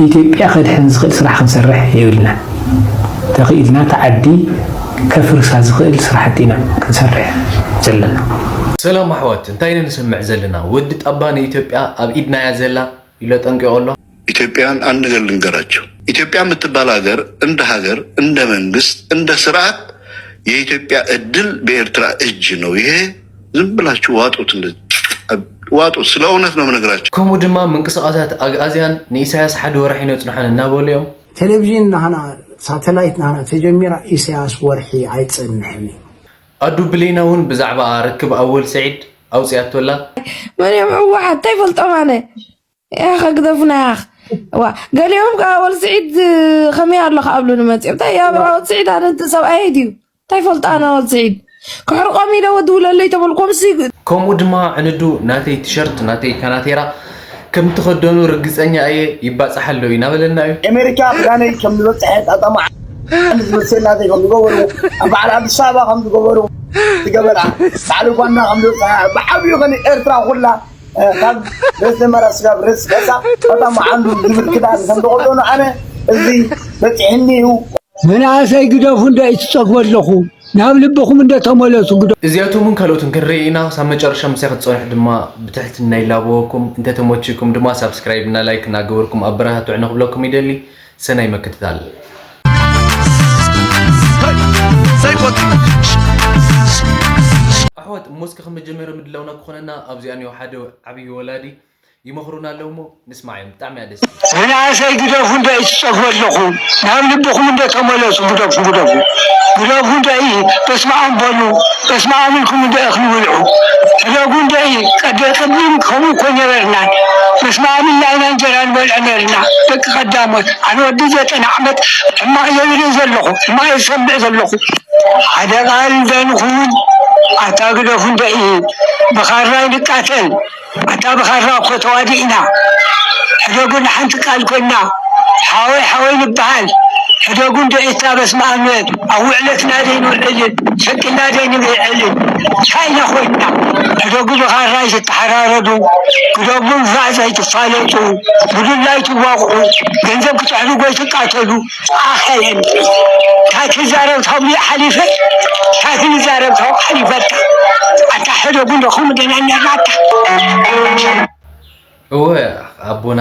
ኢትዮጵያ ከድሕን ዝኽእል ስራሕ ክንሰርሕ የብልና። ተኽኢልና እታ ዓዲ ከፍርሳ ዝኽእል ስራሕቲ ኢና ክንሰርሕ ዘለና። ሰላም ኣሕዋት፣ እንታይ ኢና ንሰምዕ ዘለና? ወዲ ጣባ ንኢትዮጵያ ኣብ ኢድና እያ ዘላ ኢሎ ጠንቂቑ ኣሎ። ኢትዮጵያውያን አንድ ነገር ልንገራቸው። ኢትዮጵያ የምትባል ሀገር እንደ ሀገር፣ እንደ መንግስት፣ እንደ ስርዓት የኢትዮጵያ እድል በኤርትራ እጅ ነው። ይሄ ዝም ብላችሁ ዋጡት፣ እንደ ዋጡት። ስለ እውነት ነው የምነግራቸው። ከምኡ ድማ ምንቅስቃሳት ኣግኣዝያን ንኢሳያስ ሓደ ወርሒ ነጽንሖን እናበሉ እዮም። ቴሌቪዥን ናህና ሳተላይት ናህና ተጀሚራ ኢሳያስ ወርሒ ኣይጸንሕን እዩ። ኣዱ ብሌና እውን ብዛዕባ ርክብ ኣወል ስዒድ ኣውፅኣቶላ። መን እዮም ህወሓት እንታይ ይፈልጦም ኣነ። ያኸ ግደፉና ያኽ ዋ ገሊኦም ከዓ ኣወል ስዒድ ከመይ ኣሎ ከኣብሉኒ መፂኦም እንታይ ኣብ ኣወል ስዒድ ኣነ ሰብኣየ ድዩ እንታይ ፈልጦ ኣነ ኣወል ስዒድ ክሕርቆም ኢለ ወድውለለይ ተበልኮምሲ ከምኡ ድማ ዕንዱ ናተይ ቲሸርት ናተይ ካናቴራ ከም ትኸደኑ ርግፀኛ እየ ይባፃሕ ኣሎ እዩ እናበለና እዩ። ኣሜሪካ ኣፍጋነይ ከም ዝበፅሐ ጣጣማ ዝመሰል ናተይ ከም ዝገበሩ ኣብ በዓል ኣዲስ ኣበባ ከም ዝገበሩ ዝገበራ በዓል ኡጋንዳ ከም ዝበፅሐ ብዓብዩ ከ ኤርትራ ኩላ ካብ ርእሲ መራ ስጋብ ርእሲ ገዛ ጣጣማ ዓንዱ ዝብል ክዳን ከም ዝቆርደኑ ኣነ እዚ በፂሕኒ እዩ። መናእሰይ ግደፉ እንደ ትጸግቡ ኣለኹ ናብ ልብኹም እንደ ተመለሱ ግደፉ። እዚኣቶምን ካልኦትን ክንርኢ ኢና። ክሳብ መጨረሻ ምሳይ ክትጸንሑ ድማ ብትሕትና ይላበወኩም። እንተተመችኩም ድማ ሳብስክራይብ እና ላይክ እናገበርኩም ኣበረታትዑ ንክብለኩም ይደሊ። ሰናይ ምክትታል። ኣሕዋት እሞ እስከ ከም መጀመርያ ምድላውና ክኾነና ኣብዚኣ እኒኦ ሓደ ዓብዪ ወላዲ ይመኽሩና ኣለዉ እሞ ንስማዕ እዮም። ብጣዕሚ እያ ደስ ትብል። መናእሰይ ግደፉ እንደ ትጸግቡ ኣለኹ ናብ ልብኹም እንደ ተመለሱ ግደፉ ግደፉ ግደፉ እንደ በስመ ኣብ በሉ በስመ ኣብ ኢልኩም እንደ እኽሊ ብልዑ ሕደጉ እንደ ቀደ ቅድም ከምኡ እኮ ነበርና በስመ ኣብ ኢልና ኢና እንጀራ ንበልዕ ነርና ደቂ ቀዳሞት ኣነ ወዲ ዘጠና ዓመት ሕማቕ እየ ዝርኢ ዘለኹ ሕማቕ እየ ዝሰምዕ ዘለኹ ሓደ ቃል እንደ ንኹን ኣታ ግደፉ እንደ ብኻራ ንቃተል ኣታ ብኻራ እኮ ተዋዲእና ሕደጉ ንሓንቲ ቃል ኮይና ሓወይ ሓወይ ንበሃል ሕደጉ እንደ ኤታ በስመ ኣብ ንበል ኣብ ውዕለትና ዘይንውዕልን ሕግና ዘይንብዕልን እንታይ ኢና ኮይንና ሕደጉ ብኻራ ኣይትተሓራረዱ ግደጉ ብባእሲ ኣይትፋለጡ ብዱላ ኣይትዋቕዑ ገንዘብ ክትሕድጉ ኣይትቃተሉ ኣኸለን ታቲ ዛረብታው ሓሊፈ ታቲ ዛረብታው ሓሊፈታ ኣታ ሕደጉ እንደኹም ደና ነራታ እወ ኣቦና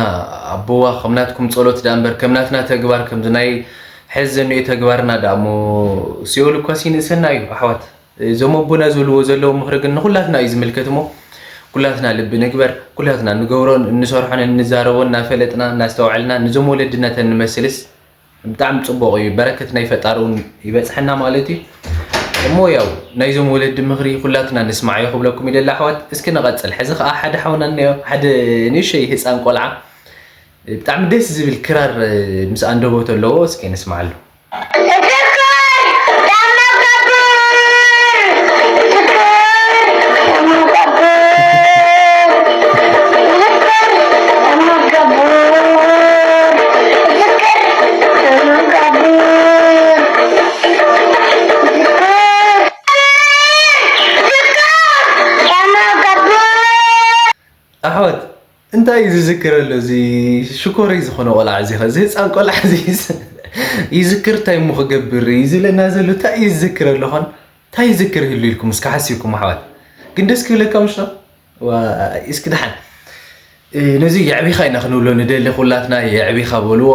ኣቦዋ ከም ናትኩም ጸሎት ደኣ እምበር ከም ናትና ተግባር ከምዚ ናይ ሕዚ ዘኒኦ ተግባርና ደኣ እሞ ሲኦል እኳስ ይንእሰና እዩ ኣሕዋት። እዞም ኣቦና ዝብልዎ ዘለዉ ምኽሪ ግን ንኹላትና እዩ ዝምልከት እሞ ኩላትና ልቢ ንግበር። ኩላትና ንገብሮን እንሰርሖን እንዛረቦን እናፈለጥና እናስተውዐልና ንዞም ወለድና ተንመስልስ ብጣዕሚ ፅቡቕ እዩ። በረከት ናይ ፈጣሪ እውን ይበፅሐና ማለት እዩ። እሞ ያው ናይዞም ወለዲ ምኽሪ ኩላትና ንስማዓዮ ክብለኩም ይደሊ ኣሕዋት። እስኪ ንቐፅል። ሕዚ ከዓ ሓደ ሓውና እኒኦ ሓደ ንእሸይ ህፃን ቆልዓ ብጣዕሚ ደስ ዝብል ክራር ምስ ኣንደበቶ ኣለዎ። እስኪ ንስማዓሉ። ኣሕዋት እንታይ እዩ ዝዝክር ኣሎ እዚ ሽኮረይ ዝኾነ ቆልዓ እዚ ኸ እዚ ህፃን ቆልዓ እዚ ይዝክር እንታይ እሞ ክገብር እዩ ዝብለና ዘሎ እንታይ እዩ ዝዝክር ኣሎ ኾን እንታይ ይዝክር ይህሉ ኢልኩም እስከ ሓሲብኩም ኣሕዋት ግን ደስ ክብለካ ምሽ እስኪ ደሓን ነዚ የዕቢኻ ኢና ክንብሎ ንደሊ ኩላትና የዕቢኻ በልዎ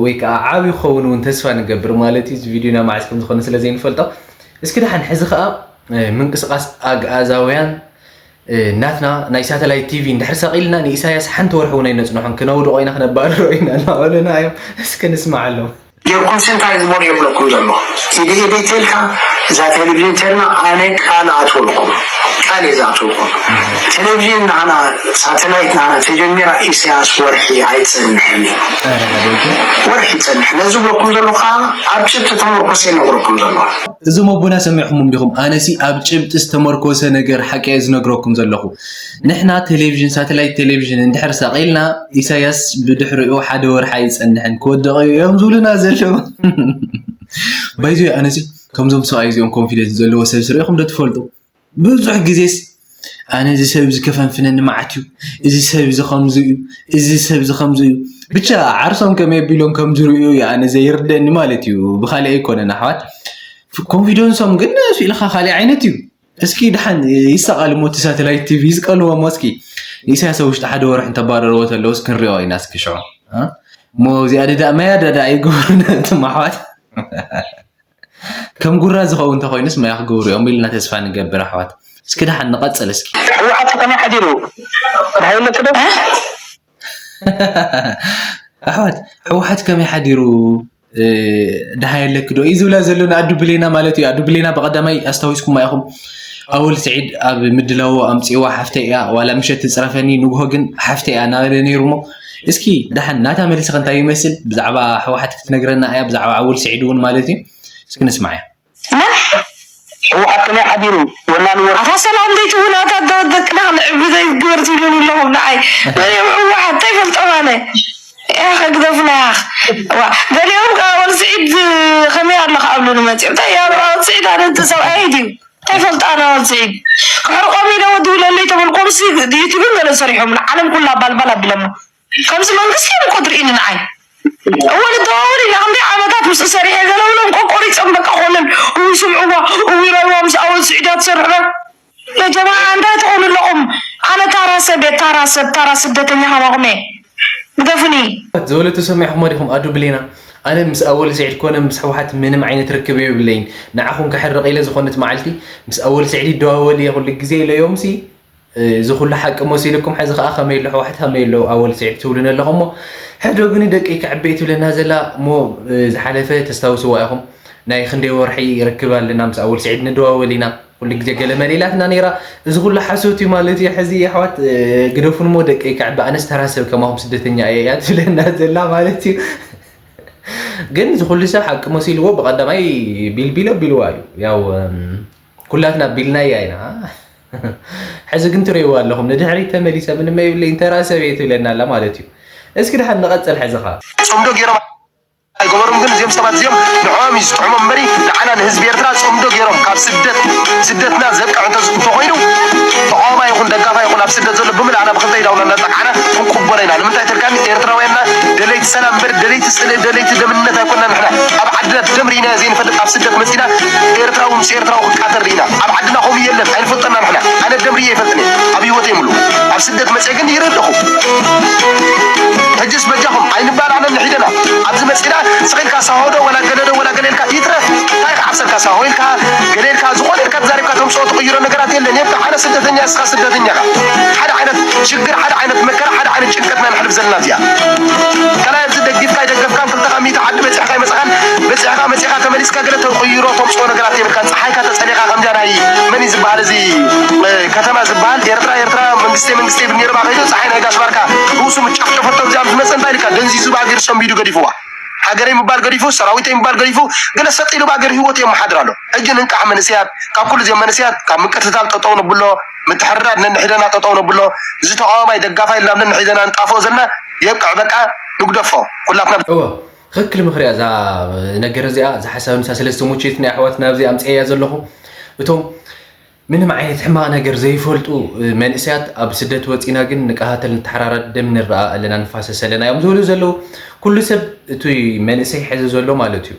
ወይ ከዓ ዓብዩ ክኸውን እውን ተስፋ ንገብር ማለት እዩ እዚ ቪድዮና መዓስ ከም ዝኾነ ስለ ዘይንፈልጦ እስኪ ደሓን ሕዚ ከዓ ምንቅስቃስ ኣግኣዛውያን ናትና ናይ ሳተላይት ቲቪ እንድሕር ሰቒልና ንኢሳያስ ሓንቲ ወርሒ እውን ኣይነፅንሖን ክነውድቖ ኢና ክነባርሮ ኢና እናበሉና እዮም እስኪ ንስማዓሎም ጌርኩምሲ እንታይ ግበሩ የብለኩም ዘሎ ኢደ ኢደይ ተልካ እዛ ቴሌቪዥን ተልና ኣነ ቃል ኣትወልኩም ቃል እየ ዝኣትወልኩም ቴሌቪዥን ናና ሳተላይት ናና ተጀሚራ ኢሳያስ ወርሒ ኣይፀንሕን እዩ ወርሒ ይፀንሕ ነዚ ዝብለኩም ዘሎ ከዓ ኣብ ጭብጢ ተመርኮሰ ይነግረኩም ዘሎ እዞም ኣቦና ሰሚዕኹሞም ዲኹም? ኣነሲ ኣብ ጭብጢ ዝተመርኮሰ ነገር ሓቂ እየ ዝነግረኩም ዘለኹ። ንሕና ቴሌቪዥን ሳተላይት ቴሌቪዥን እንድሕር ሰቒልና ኢሳያስ ብድሕሪኡ ሓደ ወርሒ ኣይጸንሕን ክወድቕ እዩ እዮም ዝብሉና ዘለዉ። By the way ኣነሲ ከምዞም ሰብኣይ እዚኦም ኮንፊደንስ ዘለዎ ሰብ ስርኢኹም ዶ ትፈልጡ? ብዙሕ ግዜስ ኣነ እዚ ሰብ እዚ ከፈንፍነኒ መዓት እዩ፣ እዚ ሰብ እዚ ከምዚ እዩ፣ እዚ ሰብ እዚ ከምዚ እዩ። ብቻ ዓርሶም ከመይ ኣቢሎም ከም ዝርእዩ እዩ ኣነ ዘይርደኒ ማለት እዩ። ብኻልእ ኣይኮነን ኣሕዋት፣ ኮንፊደንሶም ግን ስኢልካ ካልእ ዓይነት እዩ። እስኪ ደሓን ይሰቓል እሞ እቲ ሳተላይት ቲቪ ይስቀልዎም እስኪ። ንኢሳያስ ኣብ ውሽጢ ሓደ ወርሒ እንተባረርዎ ተለውስ ክንሪኦ ኢና እስኪ ሽዑ። እ? እሞ እዚኣ ደዳ መያ ደዳ ኣይገብሩን እቶም ኣሕዋት። ከም ጉራ ዝኸውን እንተኾይኑስ መያ ክገብሩ እዮም ኢልና ተስፋ ንገብር ኣሕዋት። እስኪ ደሓን ንቐጽል እስኪ። ህወሓት ከመይ ሓዲሩ? ደሃይ ኣለኪ ዶ? ኣሕዋት፣ ህወሓት ከመይ ሓዲሩ? እ፣ ደሃይ ኣለኪ ዶ እዩ ዝብላ ዘሎ ንኣዱ ብሌና ማለት እዩ። ኣዱ ብሌና ብቐዳማይ ኣስታዊስኩማ ኢኹም። ኣወል ስዒድ ኣብ ምድላዎ ኣምጺእዋ ሓፍተይ እያ፣ ዋላ ምሸት ትጽረፈኒ ንግሆ ግን ሓፍተይ እያ እናበለ ነይሩ እሞ፣ እስኪ ደሓን ናታ መልሲ ከ እንታይ ይመስል? ብዛዕባ ህወሓት ክትነግረና እያ፣ ብዛዕባ ኣወል ስዒድ እውን ማለት እዩ። እስኪ ንስማዕ እያ። መን? ህወሓት ከመይ ሓዲሩ? ወናኒ ወርቂ ኣታ ሰላም ዘይትውን ኣታ ደ-፣ ደቅና ክንዕቢ ዘይግበር ትብሉን ኣለኹም ንዓይ። መን እዮም ህወሓት? እንታይ ይፈልጦም ኣነ? ያኸ ግደፉና ያኽ። ዋ፣ ገሊኦም ከዓ ኣወል ስዒድ ከመይ ኣለኻ ኣብሉኒ መፂኦም። እንታይ እዮም ኣወል ስዒድ ኣነ እቲ ሰብኣይ ድዩ? እንታይ ይፈልጦ ኣነ ኣወል ስዒድ? ክሕርቆም ኢለ ወዲ ውለለይ ተበልኮምሲ ዩቲብን ገለ ሰሪሖም ንዓለም ኩላ ባልባል ኣቢሎሞ። ከምዚ መንግስቲ እዮም እኮ ድርኢኒ ንዓይ። እወ ንደዋወል ኢና፣ ክንደይ ዓመታት ምስኡ ሰሪሐ ገለ ብሎም ቆቆሪጾም በቃ ኮነን። እዊ ስምዕዋ፣ እዊ ረይዋ ምስ ኣወል ስዒዳ ትሰርሕ በል። ያ ጀማዓ እንታይ ትኾኑ ኣለኹም? ኣነ ታራ ሰብ እየ፣ ታራ ሰብ፣ ታራ ስደተኛ ከማኹም እየ። ግደፉኒ። ዝበለቶ ሰሚዕኹሞ ዲኹም ኣዱ ብሌና? ኣነ ምስ ኣወል ስዒድ ኮነ ምስ ህወሓት ምንም ዓይነት ርክብ የብለይን። ንዓኹም ከሕርቕ ኢለ ዝኾነት መዓልቲ ምስ ኣወል ስዒድ ይደዋወል እየ ኩሉ ግዜ ኢለዮምሲ፣ እዚ ኩሉ ሓቂ መሲልኩም፣ ሕዚ ኸዓ ከመይ ኣሎ ህወሓት፣ ከመይ ኣሎ ኣወል ስዒድ ትብሉኒ ኣለኹም እሞ፣ ሕዶ ግን ደቀይ ክዕበ እየ ትብለና ዘላ እሞ፣ ዝሓለፈ ተስታውስዋ ኢኹም። ናይ ክንደይ ወርሒ ርክብ ኣለና፣ ምስ ኣወል ስዒድ ንደዋወል ኢና። ኩሉ ግዜ ገለ መለ ኢላትና ነይራ። እዚ ኩሉ ሓሶት እዩ ማለት እዩ። ሕዚ ኣሕዋት፣ ግደፉን እሞ ደቀይ ክዕበ፣ ኣነስ ተራ ሰብ ከማኹም ስደተኛ እየ እያ ትብለና ዘላ ማለት እዩ። ግን እዚ ኩሉ ሰብ ሓቂ መሲልዎ ብቐዳማይ ቢልቢል ኣቢልዋ እዩ። ያው፣ እም፣ ኩላትና ቢልናያ ኢና። ሕዚ ግን ትርእይዋ ኣለኹም፣ ንድሕሪት ተመሊሰ ምንም የብለይን፣ ተራ ሰብ እየ ትብለና ኣላ ማለት እዩ። እስኪ ድሓን ንቐጽል። ሕዚ ኸ ጽምዶ ገይሮም ኣይገበሩን፣ ግን እዚኦም ሰባት እዚኦም ንዕኦም እዩ ዝጥዕሞም እምበሪ፣ ንዓና ንህዝቢ ኤርትራ ጽምዶ ገይሮም ካብ ስደት፣ ስደትና ዘብቅዕ እንተ-፣ እንተኾይኑ፣ ተቓዋማይ ይኹን ደጋፋይ ይኹን ኣብ ስደት ዘሎ ብምልኣና ብኽልተ ኢዳውና እናጠቕዓና ክንቅበሎ ኢና። ንምንታይ ተልካኒ? ኤርትራውያንና ደለይቲ ሰላም እምበር ደለይቲ ስእለ-፣ ደለይቲ ደምነት ኣይኮንና ንሕና። ኣብ ዓድና ደም ርኢና ዘይንፈልጥ ኣብ ስደት መጺና ኤርትራዊ ምስ ኤርትራዊ ክቃተል ርኢና። ኣብ ዓድና ከምኡ የለን፣ ኣይንፈልጦና ንሕና። ኣነ ደም ርኢየ ኣይፈልጥን እየ ኣብ ህይወተይ ሙሉ። ኣብ ስደት መጺአ ግን ይርኢ ኣለኹ። ሕጅስ በጃኹም ኣይንባላዕን ንሒደና። ኣብዚ መጺና ስቕ ኢልካ ሳሆ ዶ ወላ ገለ ዶ ወላ ገለ ኢልካ ይትረፍ። እንታይ ክዓብሰልካ ሳሆ ኢልካ ገለ ኢልካ ዝኾነ ኢልካ ተዛሪብካ ተምጽኦ ትቕይሮ ነገራት የለን። የብካ ሓደ ስደተኛ እስኻ ስደተኛ ኢኻ። ሓደ ዓይነት ሽግር፣ ሓደ ዓይነት መከራ፣ ሓደ ዓይነት ጭንቀትና ነሕልፍ ዘለና እዚኣ። ካልኣይ ኣብዚ ደጊፍካ ኣይደገፍካን ክልተ ካብ ሚእቲ ዓዲ በጺሕካ ኣይመጻኻን፣ በጺሕካ መጺኻ ተመሊስካ ገለ ተቕይሮ ተምጽኦ ነገራት የብልካን። ጸሓይካ ተጸሊኻ ከምዚኣ ናይ መን እዩ ዝበሃል እዚ፣ እ፣ ከተማ ዝበሃል ኤርትራ፣ ኤርትራ መንግስቲ መንግስቲ ይብል ነይሩ ባኸይዱ ጸሓይ ናይ ጋሽ ባርካ ርእሱ ምጨፍጨፈቶ እዚኣ ምስ መጸ እንታይ ኢልካ ደንዚዙ ባገር ሰንቢዱ ገዲፍዋ። ሃገረይ ምባል ገዲፉ፣ ሰራዊተይ ምባል ገዲፉ፣ ገለ ሰጥ ኢሉ ባገር ህይወት የመሓድር ኣሎ። ሕጂ ንንቃሕ መንእሰያት፣ ካብ ኩሉ እዚኦም መንእሰያት ካብ ምቅትታል ጠጠው ነብሎ፣ ምትሕርዳድ ነንሕደና ጠጠው ነብሎ፣ እዚ ተቃዋማይ ደጋፋይ ኢልና ነንሕደና ንጣፍኦ ዘለና የብቅዕ፣ በቃ ንግደፎ ኩላትና። እወ፣ ትኽክል ምኽሪ እያ እዛ ነገር እዚኣ፣ እዛ ሓሳብ ንሳ ስለ ዝተመቸየትኒ ኣሕዋትና ኣብዚ ኣምፅኤያ ዘለኹ። እቶም ምንም ዓይነት ሕማቕ ነገር ዘይፈልጡ መንእሰያት ኣብ ስደት ወፂና ግን ንቀታተል፣ ንተሓራረድ፣ ደም ንረኣ ኣለና፣ ንፋሰስ ኣለና እዮም ዝብሉ ዘለዉ። ኩሉ ሰብ እቲ መንእሰይ ሕዚ ዘሎ ማለት እዩ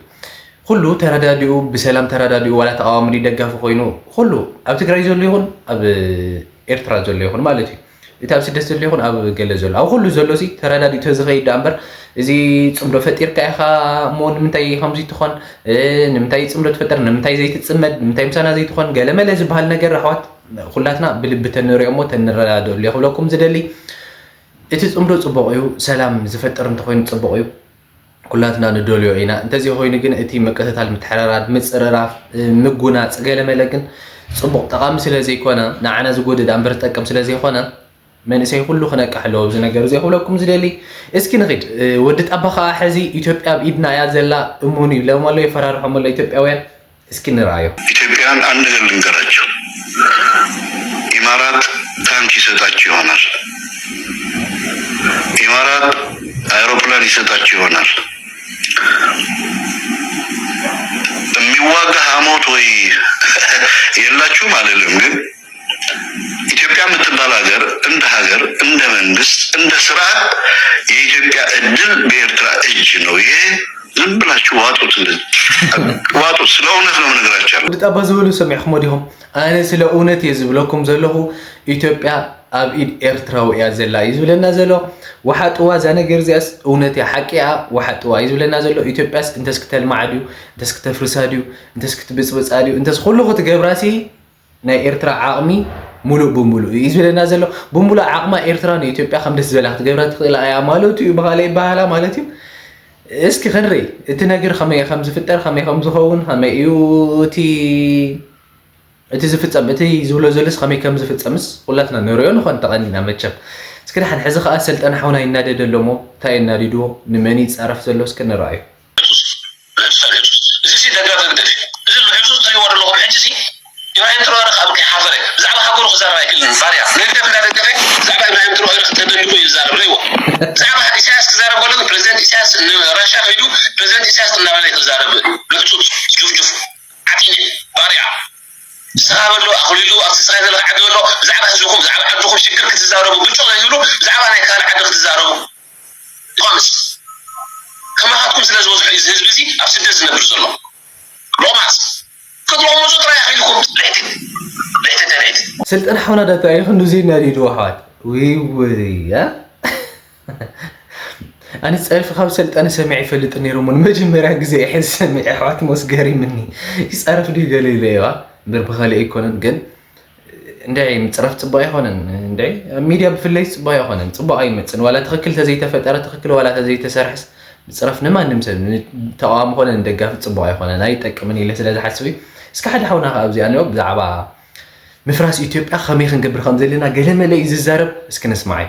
ኩሉ ተረዳዲኡ፣ ብሰላም ተረዳዲኡ፣ ዋላ ተቃዋሚ ድዩ ደጋፊ ኮይኑ ኩሉ ኣብ ትግራይ ዘሎ ይኹን ኣብ ኤርትራ ዘሎ ይኹን ማለት እዩ። እቲ ኣብ ስደት ዘሎ ይኹን ኣብ ገለ ዘሎ፣ ኣብ ኩሉ ዘሎ ሲ ተረዳዲኡ ተዝኸይድ ደኣ እምበር፣ እዚ ጽምዶ ፈጢርካ ኢኻ እሞ ንምንታይ ከምዚ ትኾን፣ እ፣ ንምንታይ ጽምዶ ትፈጥር፣ ንምንታይ ዘይትጽመድ፣ ንምንታይ ምሳና ዘይትኾን፣ ገለ መለ ዝበሃል ነገር ኣሕዋት ኩላትና ብልቢ ተንሪኦ እሞ ተንረዳድእሉ እየ ክብለኩም ዝደሊ። እቲ ጽምዶ ጽቡቕ እዩ፣ ሰላም ዝፈጥር እንተኾይኑ ጽቡቕ እዩ። ኩላትና ንደልዮ ኢና። እንተዘይኮይኑ ግን እቲ ምቅትታል፣ ምትሕርራድ፣ ምጽርራፍ፣ ምጉናጽ፣ ገለመለ ግን ጽቡቕ ጠቓሚ ስለ ዘይኮነ፣ ንዓና ዝጎድእ ደኣ እምበር ዝጠቅም ስለ ዘይኮነ፣ መንእሰይ ኩሉ ክነቅሕ ኣለዎ ኣብዚ ነገር እዚ ክብለኩም ዝደሊ። እስኪ ንኺድ። ወዲ ጣባ ኸኣ ሕዚ ኢትዮጵያ ኣብ ኢድና እያ ዘላ፣ እሙን ይብሎም ኣሎ፣ የፈራርሖም ኣሎ ኢትዮጵያውያን። እስኪ ንርኣዮ። ኢትዮጵያውያን አንድ ነገር ልንገራቸው። ኢማራት ታንክ ይሰጣችሁ ይሆናል። ኢማራት አይሮፕላን ይሰጣችሁ ይሆናል። የሚዋጋ ሐሞት ወይ የላችሁም አልልም፣ ግን ኢትዮጵያ ኢትዮጵያ የምትባል ሀገር እንደ ሀገር፣ እንደ መንግስት፣ እንደ ስርዓት የኢትዮጵያ እድል በኤርትራ እጅ ነው። ይሄ ዝም ብላችሁ ዋጡት፣ ዋጡት። ስለ እውነት ነው የምነግራችሁ ያለው። ወዲ ጣባ ዝበሉ ሰሚዕኹሞ ዲኹም? ኣነ ስለ እውነት እየ ዝብለኩም ዘለኹ። ኢትዮጵያ ኣብ ኢድ ኤርትራዊ እያ ዘላ እዩ ዝብለና ዘሎ። ወሓጥዋ እዛ ነገር እዚኣስ እውነት እያ፣ ሓቂ እያ። ወሓጥዋ እዩ ዝብለና ዘሎ። ኢትዮጵያስ እንተስ ክተልማዓ ድዩ፣ እንተስ ክተፍርሳ ድዩ፣ እንተስ ክትብፅብፃ ድዩ፣ እንተስ ኩሉ ክትገብራሲ ናይ ኤርትራ ዓቕሚ ሙሉእ ብሙሉእ እዩ ዝብለና ዘሎ። ብሙሉእ ዓቕማ ኤርትራ ንኢትዮጵያ ከም ደስ ዝበላ ክትገብራ ትኽእላ እያ ማለቱ እዩ። ብኻልእ ይበሃላ ማለት እዩ። እስኪ ክንርኢ እቲ ነገር ከመይ ከም ዝፍጠር፣ ከመይ ከም ዝኸውን፣ ከመይ እዩ እቲ እቲ ዝፍጸም፣ እቲ ዝብሎ ዘሎስ ከመይ ከም ዝፍጸምስ ኩላትና ንሪኦ ንኾን ተቐኒና መቸም። እስኪ ደሓን ሕዚ ኸኣ ሰልጠነ ሓውና ይናደድ ኣሎ እሞ እንታይ የናዲድዎ? ንመን ይጻረፍ ዘሎ እስኪ ንርኣዮ። እዚ ሲ ደጋፊ ህግደፍ እዩ። እዚ ብሕጹጽ ትሪእዎ ዘለኹም ሕጂ ሲ ኢብራሂም ትራኦረ ካብ ከይሓፈረ ብዛዕባ ሃገሩ ክዛረብ ኣይክእልን። ባርያ ንህግደፍ እንዳደገፈ ብዛዕባ ኢብራሂም ትራኦረ ተደኒቁ እዩ ዝዛረብ። ርእይዎ። ብዛዕባ ኢሳያስ ክዛረብ ከሎ ግን ፕረዚደንት ኢሳያስ ንራሻ ከይዱ ፕረዚደንት ኢሳያስ እናበለ እዩ ክዛረብ። ብሕጹጽ ጁፍጁፍ ዓጢነ ባርያ። ንስኻ በሎ ኣኽሊሉ ኣብቲ ስኻ ዘለካ ዓዲ በሎ ብዛዕባ ህዝብኹም ብዛዕባ ዓድኹም ሽግር ክትዛረቡ ብጭቕ ዘይትብሉ ብዛዕባ ናይ ካልእ ዓዲ ክትዛረቡ ይኾንስ ከማኻትኩም ስለ ዝበዝሑ እዩ እዚ ህዝቢ እዚ ኣብ ስደት ዝነብር ዘሎ። ሎማስ ክትለቑምፁ ጥራይ ኣኽኢልኩም። ርሕቲ ርሕቲ ተርሕቲ ስልጠን ሓውና ዳታ ይኹን ዱዚ እናዲድዎ ኣሕዋት ውይ ውይ ኣነ ጸርፊ ካብ ሰልጠነ ሰሚዐ ይፈልጥ ነይረ እሞ ንመጀመርያ ግዜ እየ ሕዚ ሰሚዐ ኣሕዋት ሞስ ገሪምኒ ይጸርፍ ድዩ ገለ ኢለ እየዋ እምበር ብኸልእ ኣይኮነን ግን እንደ ምጽረፍ ጽቡቅ ኣይኮነን እንደ ኣብ ሚድያ ብፍለይ ጽቡቅ ኣይኮነን ጽቡቅ ኣይመጽን ዋላ ትኽክል ተዘይተፈጠረ ትኽክል ዋላ ተዘይተሰርሕስ ምጽረፍ ንማንም ሰብ ተቃዋሚ ኮነ ንደጋፊ ጽቡቅ ኣይኮነን ኣይጠቅምን ኢለ ስለ ዝሓስብ እስከ ሓደ ሓውና ከኣ ኣብዚኣ ንዮ ብዛዕባ ምፍራስ ኢትዮጵያ ከመይ ክንገብር ከም ዘለና ገለ መለ እዩ ዝዛረብ እስኪ ንስማዓይ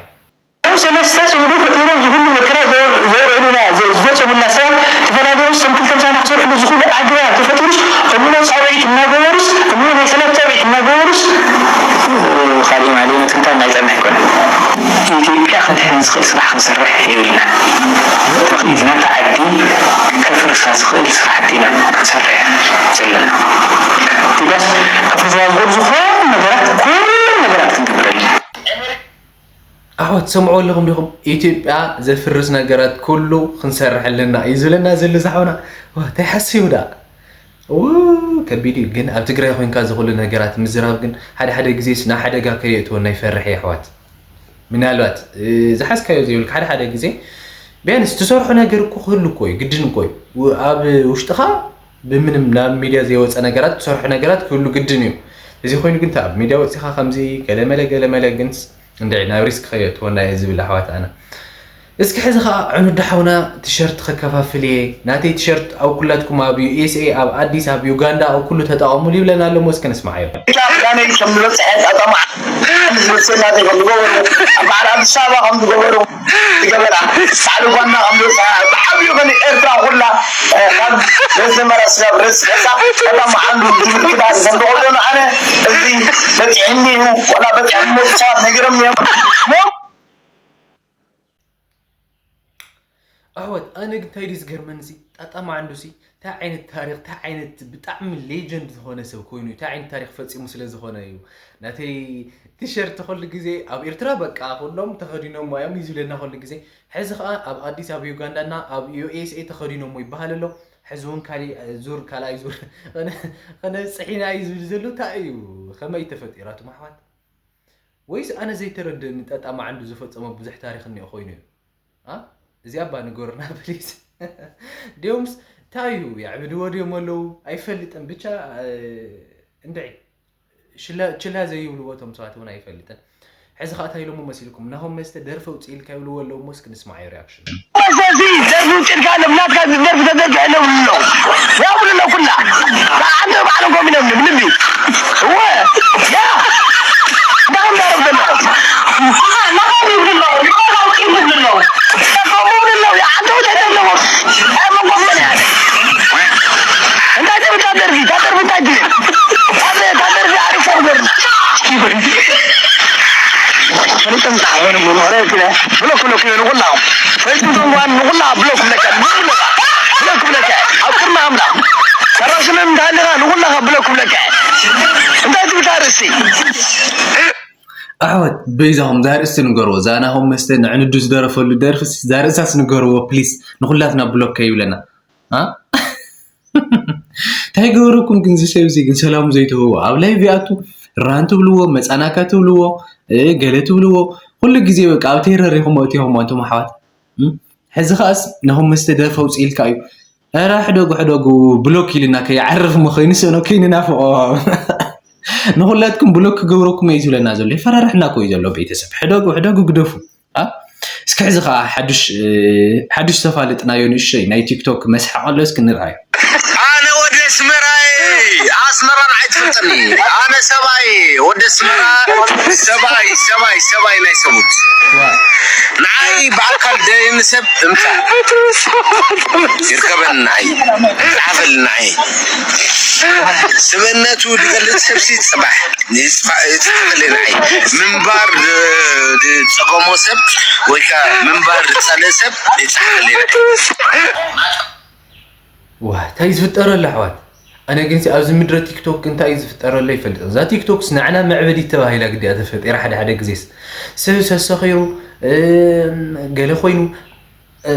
ሰለስተ ጽምዶ ፈጢሮም ዝኹሉ መከራ ዘውረዱና ዝፈጸሙልና ሰባት ተፈላሊዮምስ ከም ክልተ ምሳና ክሰርሕሉ ዝኽእሉ ኣገባብ ተፈጢሩስ እሞ ጻውዒት እናገበሩስ እሞ ናይ ሰላም ጻውዒት እናገበሩስ ካሊእ ማዕሊኡ ምትንታን ናይ ጸንሕ ኣይኮነን። ኢትዮጵያ ከድሕን ዝኽእል ስራሕ ክንሰርሕ የብልና። ተኽሊትና እታ ዓዲ ከፍርሳ ዝኽእል ስራሕቲ ኢና ክንሰርሕ ዘለና። ኢትዮጵያስ ከፍርሳ ዝኽእል ዝኾኑ ነገራት ኩሎም ነገራት ክንገብረሉ ኣሕዋት ትሰምዕዎ ኣለኹም ዲኹም? ኢትዮጵያ ዘፍርስ ነገራት ኩሉ ክንሰርሕ ኣለና እዩ ዝብለና ዘሎ እዚ ሓውና። ዋ እንታይ ሓሲቡ ደኣ? ው ከቢድ እዩ ግን ኣብ ትግራይ ኮይንካ እዚ ኩሉ ነገራት ምዝራብ ግን ሓደ ሓደ ግዜስ ናብ ሓደጋ ከየእትወና ይፈርሕ እየ ኣሕዋት። ምናልባት ዝሓዝካዮ ዘይብልካ ሓደ ሓደ ግዜ ቢያንስ ትሰርሖ ነገር እኮ ክህሉ እኮ እዩ ግድን እኮ እዩ ኣብ ውሽጥኻ ብምንም ናብ ሚድያ ዘይወፀ ነገራት ትሰርሖ ነገራት ክህሉ ግድን እዩ። እዚ ኮይኑ ግን ኣብ ሚድያ ወፂኻ ከምዚ ገለመለ ገለመለ ግንስ እንድዒ ናብ ሪስክ ከየእትወና እየ ዝብል ኣሕዋት ኣነ። እስኪ ሕዚ ከዓ ዕኑድ ሓውና ቲሸርት ከከፋፍል እየ። ናተይ ቲሸርት ኣብ ኩላትኩም ኣብ ዩኤስኤ፣ ኣብ ኣዲስ፣ ኣብ ዩጋንዳ፣ ኣብ ኩሉ ተጠቐሙሉ ይብለና ኣሎ። እሞ እስኪ ንስምዓዮ። ኢትዮጵያ ክዳነይ ከም ዝበፅሐ ጠጠማ ዝመስል ናተይ ከም ዝገበሩ ኣብ በዓል ኣዲስ ኣበባ ከም ዝገበሩ ዝገበራ ሳዕሊ ጓና ከም ዝበፅሐ ብዓብዩ ግን ኤርትራ ኩላ ካብ ርእሲ መራ ስጋብ ርእሲ ገዛ ጠጠማ ዓንዱ ዝምልክታ ከም ዝቆደኑ ኣነ እዚ በፂሕኒ እዩ ወላ በፂሕኒ ሰባት ነጊሮም እዮም። ኣሕዋት ኣነ ግን እንታይ ድዩ ዝገርመኒ ሲ ጣጣ ማዕንዱ ሲ እንታይ ዓይነት ታሪኽ እንታይ ዓይነት ብጣዕሚ ሌጀንድ ዝኾነ ሰብ ኮይኑ እንታይ ዓይነት ታሪኽ ፈፂሙ ስለ ዝኾነ እዩ ናተይ ቲሸርት ኩሉ ግዜ ኣብ ኤርትራ በቃ ኩሎም ተኸዲኖም እዮም እዩ ዝብለና ኩሉ ግዜ ሕዚ ከዓ ኣብ ኣዲስ ኣብ ዩጋንዳ እና ኣብ ዩኤስኤ ተኸዲኖሞ ይበሃል ኣሎ ሕዚ እውን ካሊእ ዙር ካልኣይ ዙር ከነብፅሕ ኢና እዩ ዝብል ዘሎ እንታይ እዩ ከመይ ተፈጢራቱም ኣሕዋት ወይስ ኣነ ዘይተረድእኒ ጠጣ ማዓንዱ ዝፈጸሞ ብዙሕ ታሪኽ እኒኦ ኮይኑ እዩ? ኣ እዚኣ እባ ንገሩና ፕሊስ። ድዮምስ ታይ እዩ የዕብድዎ ድዮም ኣለዉ ኣይፈልጥን ብቻ እንድዒ ችላ ዘይብልዎ እቶም ሰባት እውን ኣይፈልጥን። ሕዚ ከዓ ታይ ኢሎሞ መሲልኩም ናሆም መስተ ደርፊ ኣውፅእልካ ይብልዎ ኣለዉ እሞ እስኪ ንስማዓዮ ሪያክሽን። እዚ ደርፊ ውጭድካ ለብላትካ ደርፊ ተደርፊ ኣለብሎ ያብልሎ ኩላ ኣንተ ባዕሎም ኮም ኢሎም ልቢ እወ ያ ባሁን ዳረብ ዘለኹም እንታይ ትብል ታደርጊ ታደርቢ እንታይ ትብል ታደርቢ ኣሪፍ ፈርጎር ፈሊጦም ጣዕሞን ምምሮ ክለ ብለኩ ብለኩ ንኹላኹም ፈሊጦም ዞንጓን ንኹላ ብለኩ ብለካ ብለኩ ብለካ ኣብ ቅድሚ ኣምላኽ ሰራሽምን እንተሃለኻ ንኹላኻ ብለኩ ብለካ እንታይ ትብል ታርእስቲ ኣሕዋት በይዛኹም ዛርእስቲ ንገርዎ። ዛናኹም መስተ ንዕንዱ ዝደረፈሉ ደርፍስ ዛርእሳስ ንገርዎ ፕሊስ። ንኹላትና ብሎክ ከይብለና። ኣ? እንታይ ገበረኩም ግን እዚ ሰብ እዚ ግን ሰላሙ ዘይትህብዎ? ኣብ ላይቭ ይኣቱ ራን ትብልዎ፣ መጻናካ ትብልዎ፣ እ፣ ገለ ትብልዎ። ኩሉ ግዜ በቃ ኣብ ቴረር ኢኹም ኣእቲኹም ኣንቱም ኣሕዋት። እም? ሕዚ ከኣስ ነኹም መስተ ደርፊ ኣውፅኢልካ እዩ። ኧረ ሕደጉ ሕደጉ ብሎክ ኢልና ከይዓርፍ መኸይኑ ሰኖ ከይንናፍቆ። ንኹላትኩም ብሎክ ክገብረኩም እዩ ዝብለና ዘሎ። ይፈራርሕና እኮ እዩ ዘሎ ቤተሰብ። ሕደጉ ሕደጉ ግደፉ። ኣ? እስኪ ሕዚ ከዓ ሓዱሽ እ፣ ሓዱሽ ዝተፋለጥናዮ ንእሸይ ናይ ቲክቶክ መስሓቅ ኣሎ እስኪ ንርኣዮ። ኣነ ወደ ኣስመራይ ኣስመራ ንዓይ ትፈልጠኒ ኣነ ሰብኣይ ወደ ኣስመራ ሰብኣይ ሰብኣይ ሰብኣይ ናይ ሰቡት ንዓይ ብኣካል ደየኒ ሰብ እምፃእ ይርከበኒ ንዓይ ይፅሓፈሊ ንዓይ ስብእነቱ ዝገልፅ ሰብሲ ፅባሕ ይፅሓፈሊ ንዓይ ምንባር ዝፀገሞ ሰብ ወይ ከዓ ምንባር ዝፀልእ ሰብ ይፅሓፈሊ ንዓይ ዋ እንታይ ዝፍጠረሉ ኣሕዋት ኣነ ግን ኣብዚ ምድረ ቲክቶክ እንታይ እዩ ዝፍጠረሉ ይፈልጥ እዛ ቲክቶክስ ንዓና መዕበዲት ተባሂላ ግዲያ ተፈጢራ ሓደ ሓደ ግዜስ ሰብ ሰሰኺሩ ገለ ኮይኑ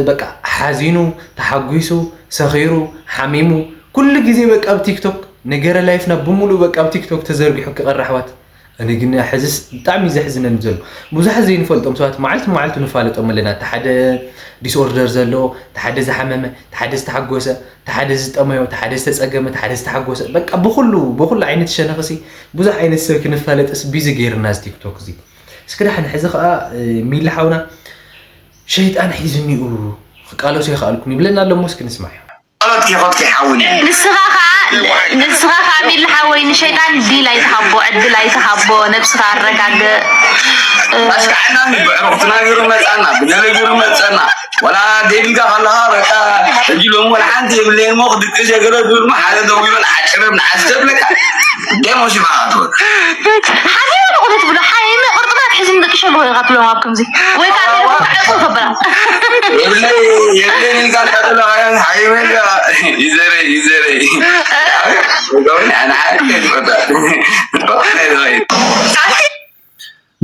በቃ ሓዚኑ ተሓጒሱ ሰኺሩ ሓሚሙ ኩሉ ግዜ በቃ ኣብ ቲክቶክ ነገረ ላይፍና ብምሉእ በቃ ኣብ ቲክቶክ ተዘርጊሑ ክቐር ኣሕዋት ኣነ ግን ሕዝስ ብጣዕሚ እዩ ዘሕዝነኒ ዘሎ ብዙሓት ዘይንፈልጦም ሰባት መዓልቲ መዓልቱ ንፋለጦም ኣለና እቲ ሓደ ዲስኦርደር ዘለዎ እቲ ሓደ ዝሓመመ እቲ ሓደ ዝተሓጎሰ እቲ ሓደ ዝጠመዮ እቲ ሓደ ዝተፀገመ እቲ ሓደ ዝተሓጎሰ በቃ ብኩሉ ብኩሉ ዓይነት ሸነኽሲ ብዙሕ ዓይነት ሰብ ክንፋለጥስ ቢዚ ገይርና እዚ ቲክቶክ እዚ እስኪ ዳሕን ሕዚ ከዓ ሚሊ ሓውና ሸይጣን ሒዝኒኡ ክቃለሶ ይኽኣልኩን ይብለና ኣሎ እሞ እስኪ ንስማዕ ጸሎት ኬኾት ኬሓውኒ ንስኻ ኸዓ ንስኻ ኸዓ ሚሊ ሓወይ ንሸይጣን ዲል ኣይትሃቦ ዕድል ኣይትሃቦ ነብስኻ ኣረጋግእ ኣስካዕና ብዕሩኽ ትናገሩ መጻና ብገለገሩ መጸና ወላ ደቢልካ ከለኻ በቃ ሕጂ ሎሚ ወላ ሓንቲ የብለይን ሞ ክድቅስ የገለ ዝብል ሞ ሓደ ደዊሉ ንዓጭረብ ንዓስ ተብለካ ደሞ ሽፋ ትወል ሓዚና ንቑሪ ትብሎ ሓይመ ቁርጥማት ሕዚ ንደቂ ሸጎ ኢኻ ትብሎም ኣብ ከምዚ ወይ ከዓ ተለፎን ዓርቁ ከብራ የብለይ የብለይ ኢልካ እንዳ ተለኻዮ ሓይመ ኢልካ ይዘረይ ይዘረይ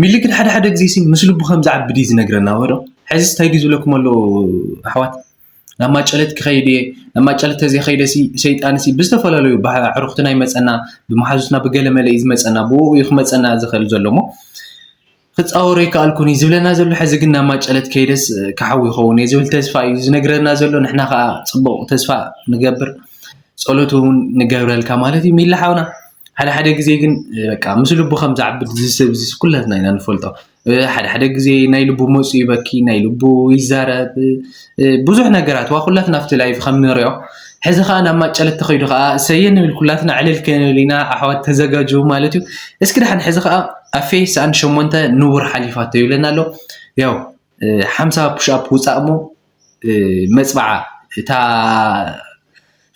ሚሊ ግን ሓደ ሓደ ግዜ ሲ ምስ ልቡ ከም ዝዓቢ ድዩ ዝነግረና ወዶ? ሕዚስ እንታይ ድዩ ዝብለኩም ኣሎ ኣሕዋት? ናብ ማጨለት ክኸይድ እየ፣ ናብ ማጨለት ተዘይኸይደ ሲ ሰይጣን ሲ ብዝተፈላለዩ ኣዕሩኽትና ይመፀና፣ ብመሓዙትና ብገለመለ እዩ ዝመፀና፣ ብኡ እዩ ክመፀና ዝኽእል ዘሎ እሞ ክፃወሮ ይከኣልኩን እዩ ዝብለና ዘሎ። ሕዚ ግን ናብ ማጨለት ከይደስ ክሓዊ ይኸውን እየ ዝብል ተስፋ እዩ ዝነግረና ዘሎ። ንሕና ከዓ ፅቡቕ ተስፋ ንገብር። ጸሎት እውን ንገብረልካ ማለት እዩ ሚሊ ሓውና ሓደ ሓደ ግዜ ግን በቃ ምስ ልቡ ከም ዝዓብድ ዝስብ ዝስ ኩላትና ኢና ንፈልጦ ሓደ ሓደ ግዜ ናይ ልቡ መፁ ይበኪ ናይ ልቡ ይዛረብ ብዙሕ ነገራት ዋ ኩላትና ኣብቲ ላይቭ ከም ንሪኦ ሕዚ ከዓ ናብ ማጨለት ተኸይዱ ከዓ ሰየ ንብል ኩላትና ዕልል ክንብል ኢና ኣሕዋት ተዘጋጅው ማለት እዩ እስኪ ደሓን ሕዚ ከዓ ኣብ ፌስ ኣን ሸሞንተ ንውር ሓሊፋቶ ይብለና ኣሎ ያው ሓምሳ ፑሽ ኣፕ ውፃእ እሞ መፅባዓ እታ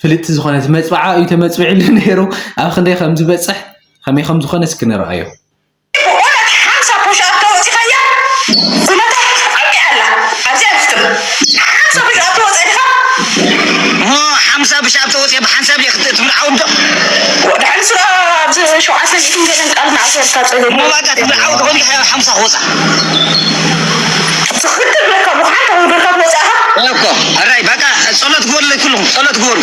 ፍልጥቲ ዝኾነት መፅባዓ እዩ ተመፅቢዕሉ ነይሩ ኣብ ክንደይ ከም ዝበፅሕ ከመይ ከም ዝኾነ እስኪ ንርኣዮ ሓምሳ ፑሽ ኣፕ ተወፂኻያ ኩነታ ኣብቂዓ ኣላ ኣብዚኣ ንክትም ሓምሳ ፑሽ ኣፕ ተወፂ ዲኻ ሓምሳ ፕሽ ኣፕ ተወፂአ ብሓንሳብ እየ ክትብል ዓውዶ ወድሓን ስራ ኣብዚ ሸውዓተ ሚእትን ገለን ቃል ንኣሰርካ ፀገም መባቃ ትብል ዓውዶ ከምዚ ሓምሳ ክወፃ ዝኽትል ብለካ ብሓንታ ወደካ ትወፅኣኻ እኮ ሕራይ በቃ ጸሎት ግበሩለይ ኩልኹም ጸሎት ግበሩ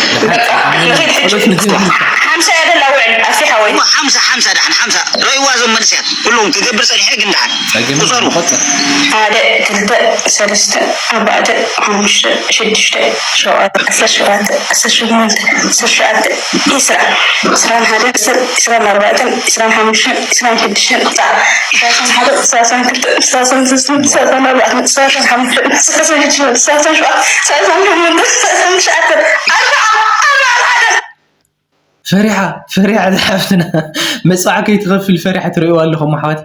ሓምሳ እያ ደላ ውዕል ኣፊ ሓወይ ሓምሳ ሓምሳ ዳሕን ሓምሳ ረእይዋ ዞም መንእሰያት ኩሎም ክገብር ጸኒሐ ግን ደሓን ቁጸሩ ሓደ ክልተ ሰለስተ ኣርባዕተ ሓሙሽተ ሽዱሽተ ሸውዓተ ዓሰርተ ሸውዓተ ዓሰርተ ሸሞንተ ዓሰርተ ትሽዓተ ዒስራ ዒስራን ሓደን ዒስራን ኣርባዕተን ዒስራን ሓሙሽተን ዒስራን ሽዱሽተን ጻ ዒስራን ሓደ ዒስራን ክልተ ዒስራን ሰለስተ ዒስራን ኣርባዕተ ዒስራን ሓሙሽተ ዒስራን ሽዱሽተ ዒስራን ሸውዓተ ዒስራን ሸሞንተ ዒስራን ትሽዓተ ኣርባዓ ኣርባዓ ሓደ ፈሪሓ ፈሪሓ ዝሓፍትና መፅባዕ ከይትኸፍል ፈሪሓ ትርእይዋ ኣለኹም ኣሕዋት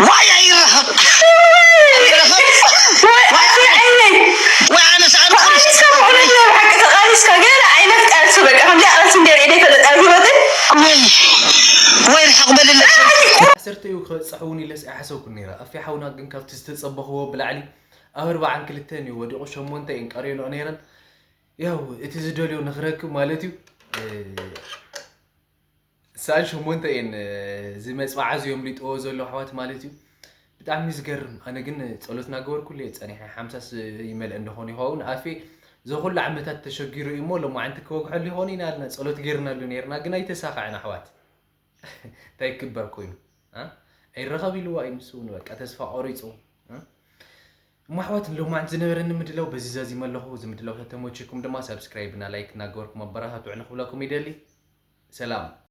ዋይ ኣይረኸብ ኣይረኸብ ዋይ ኣነ ሰኣን ተቃሊስካ ብእውነት ናይ ብሓቂ ተቃሊስካ ገለ ዓይነት ቃልሲ በቃ ከምዚኣ ቃልሲ እንደ ርእየ ዘይፈልጥ ኣብ ህይወተይ ወይ ወይ ርሕቕ በልለ ዓሰርተ እዩ ክበፅሕ እውን ኢለስ ኣይሓሰብኩን ነይረ ኣፌ ሓውና ግን ካብቲ ዝተፀበኽዎ ብላዕሊ ኣብ ኣርባዓን ክልተን እዩ ወዲቑ፣ ሸሞንተ እየን ቀሪየንኦ ነይረን። ያው እቲ ዝደልዮ ንክረክብ ማለት እዩ። እ፣ ሰኣን ሸሞንተ እየን፣ እ፣ እዚ መፅባዓ እዚ የምሊጥዎ ዘሎ ኣሕዋት ማለት እዩ። ብጣዕሚ እዩ ዝገርም። ኣነ ግን ጸሎት እናገበርኩሉ እየ ጸኒሐ። ሓምሳስ ይመልእ እንደኾን ይኸውን ኣፌ። እዚ ኩሉ ዓመታት ተሸጊሩ እዩ እሞ ሎማዓንቲ ክወግሐሉ ይኸውን ኢና ኢልና ጸሎት ገይርናሉ ነይርና፣ ግን ኣይተሳኸዐን ኣሕዋት። እንታይ ክግበር ኮይኑ? እ? ኣይረኸብ ኢልዋ እዩ ንሱ እውን በቃ ተስፋ ቆሪፁ። እ? እሞ ኣሕዋት ንሎማዓንቲ ዝነበረኒ ምድላው በዚ ዛዚመ ኣለኹ። እዚ ምድላው ተተመችኩም ድማ ሳብስክራይብ እና ላይክ እናገበርኩም ኣበረታትዑ ንክብለኩም ይደሊ። ሰላም።